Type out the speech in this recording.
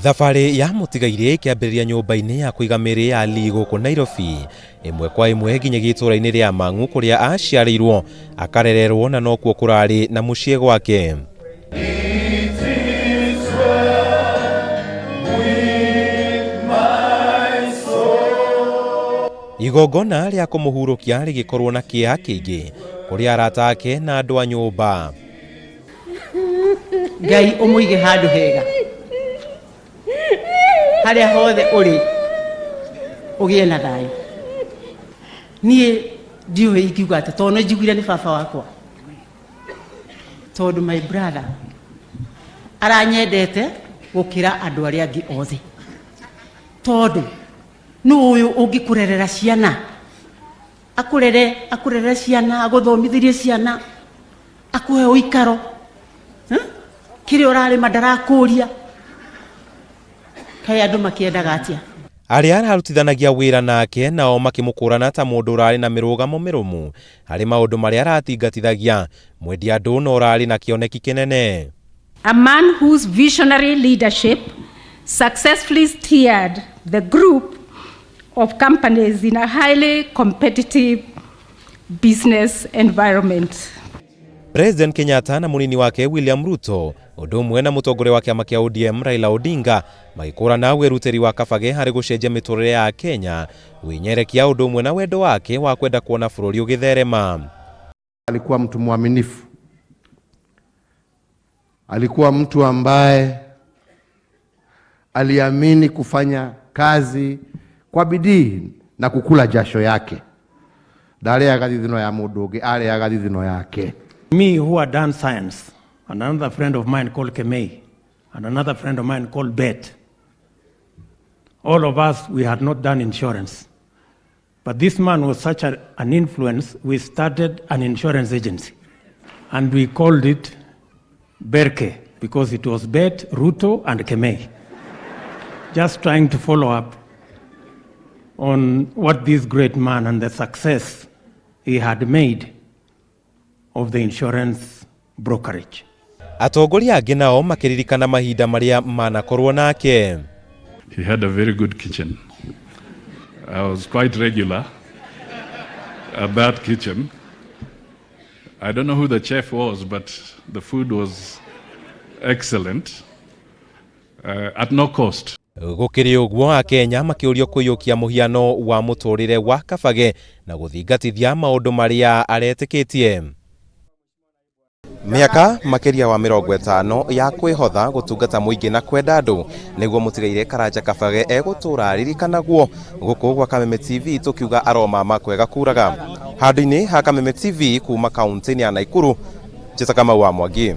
Thabarĩ ya mũtigairĩ ĩkĩambĩrĩria nyũmba-inĩ ya kũiga mĩĩrĩ ya Lee gũkũ Nairobi, ĩmwe kwa ĩmwe nginyagia itũũra-inĩ rĩa Mang'u kũrĩa aciarĩirwo, akarererwo na nokuo kũrarĩ na mũciĩ gwake. Igongona rĩa kũmũhurũkia rĩgĩkorwo na kĩeha kĩingĩ kũrĩ arata ake na andũ a nyũmba. Ngai ũmũige handũ hega harĩa hothe ũrĩ, ũgĩe na thayũ. Niĩ ndiũĩ ingiuga atĩ tondũ nĩ njiguire nĩ baba wakwa, tondũ my brother aranyendete gũkĩra andũ arĩa angĩ othe, tondũ nũ ũyũ ũngĩkũrerera ciana, akũrere, akũrerere ciana, agũthomithĩrie ciana, akũhe ũikaro, kĩrĩa ũrarĩma ndarakũria. Kaĩ andũ makĩendaga atĩa? Arĩa ararutithanagia wĩra nake nao makĩmũkũrana ta mũndũ ũrarĩ na mĩrũgamo mĩrũmu harĩ maũndũ marĩa aratingatithagia, mwendia andũ na ũrarĩ na kĩoneki kĩnene. A man whose visionary leadership successfully steered the group of companies in a highly competitive business environment. President Kenyatta na mũnini wake William Ruto ũndũ ũmwe na mũtongoria wa kĩama kĩa ODM Raila Odinga magĩkũrana wĩrutĩri wa Kabage harĩ gũcenjia mĩtũrĩre ya Kenya, wĩnyerekia ũndũ ũmwe na wendo wake wa kwenda kuona bũrũri ũgĩtherema. Alikuwa mtu mwaminifu, alikuwa mtu ambaye aliamini kufanya kazi kwa bidii na kukula jasho yake. Ndarĩaga thithino ya mũndũ ũngĩ, arĩaga thithino yake. Me who had done science, and another friend of mine called Kemei, and another friend of mine called Bet. All of us, we had not done insurance. But this man was such an influence, we started an insurance agency. And we called it Berke, because it was Bet, Ruto, and Kemei. Just trying to follow up on what this great man and the success he had made of the insurance brokerage. Atongoria angĩ nao makĩririkana mahinda marĩa manakorwo nake. He had a very good kitchen. I was quite regular at that kitchen. I don't know who the chef was, but the food was excellent at no cost. Gũkĩrĩ ũguo, Akenya makĩũrio kũiyũkia mũhiano wa mũtũrĩre wa Kabage na gũthingatithia maũndũ marĩa aretĩkĩtie. Mĩaka makĩria wa 50 ya kwĩhotha gũtungata mũingĩ na kwenda andũ nĩguo mũtigaire Karanja Kabage egũtũra aririkanagwo gũkũ gwa Kameme TV, tũkiuga aromama kwega kuraga handũ-inĩ ha Kameme TV kuma kaunti-inĩ ya Naikuru. Njĩta Kamau wa Mwangi.